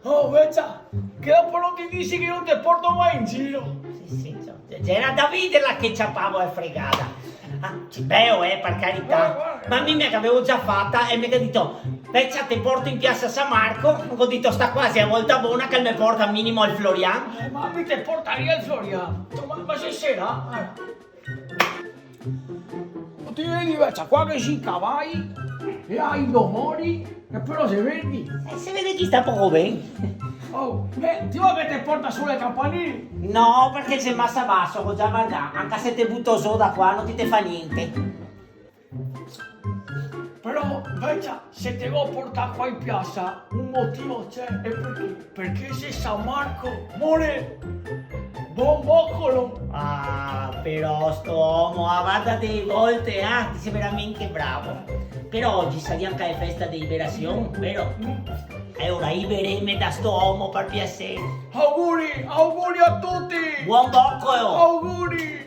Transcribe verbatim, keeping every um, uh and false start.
Oh, vecia, che dopo no te disi che no te porto mai in giro. Sì, sì, ciò, gera da viderla che ciapavo la fregada. Ah, sì, beo, eh, par carità. Guarda, guarda. Ma mi me la gavevo già fata e me ga dito: "Vecia, te porto in piasa San Marco." Go dito: "Sta qua xe la volta bona che me porta minimo al Florian." Eh, ma mi te portaria al Florian. Ma, ma xe sera? Eh. Ti vedi, vecia, qua che xe i cavai, e i do mori, e però se vedi. Eh, se vede che sta poco ben. Oh, eh, ti vol che te porta su le campanile? No, parché xe masa baso, go già vardà, anca se te buto zo da qua no ti te fa gnente. Però, vecia, se te go portà qua in piasa, un motivo xe, e parché? Parché xe San Marco, more, bon bocolo. Ah, però sto omo, ah, varda de volte, ah, ti xe veramente bravo. Però ogi sarìa anca la festa de liberasion, vero? Mm. E ora libereme da sto omo, par piaser. Auguri, auguri a tuti! Bon bocolo! Auguri!